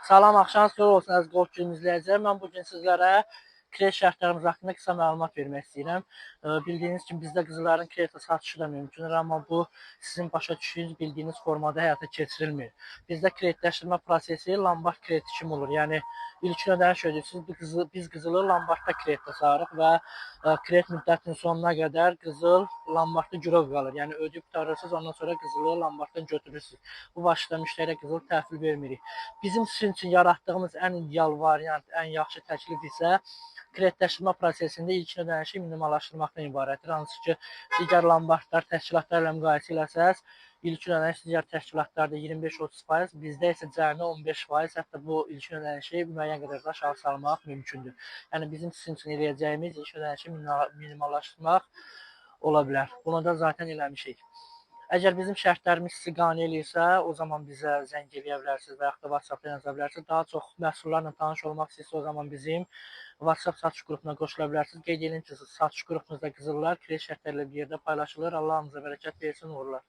Salam, axşamınız xeyir olsun əziz Gold Gym izləyicilər. Mən bu gün sizlərə kredit şərtlərimiz haqqında qısa məlumat vermək istəyirəm. Bildiyiniz kimi bizdə qızılların kreditlə satışı da mümkündür, amma bu sizin başa düşdüyünüz, bildiyiniz formada həyata keçirilmir. Bizdə kreditləşdirmə prosesi lombard krediti kimi olur. Yəni ilkin ödəniş ödəyirsiniz, biz qızılı lombardda kreditə sarırıq və kredit müddətinin sonuna qədər qızıl lombardda girov qalır. Yəni ödəyib qurtarırsınız, ondan sonra qızılı lombarddan götürürsünüz. Bu başda müştəriyə qızıl təhvil vermirik. Bizim sizin üçün yaratdığımız ən ideal variant, ən yaxşı təklif isə kreditləşdirmə prosesində ilkin ödənişi minimallaşdırmaqdan ibarətdir. Hansı ki, digər lombardlar, təşkilatlarla müqayisə eləsəz, ilkin ödəniş digər təşkilatlarda 25-30%, bizdə isə cəmi 15%, hətta bu ilkin ödənişi müəyyən qədər də aşağı salmaq mümkündür. Yəni bizim sizin üçün eləyəcəyimiz ilkin ödənişi minimallaşdırmaq ola bilər. Bunu da zaten eləmişik. Əgər bizim şərtlərimiz sizi qane eləyirsə, o zaman bizə zəng eləyə bilərsiniz və yaxud da WhatsApp-dan yaza bilərsiniz. Daha çox məhsullarla tanış olmaq istəyirsə, o zaman bizim WhatsApp satış qrupuna qoşula bilərsiniz. Qeyd edin ki, satış qrupumuzda qızıllar kredit şərtləri ilə bir yerdə paylaşılır. Allah hamımıza bərəkət versin, uğurlar.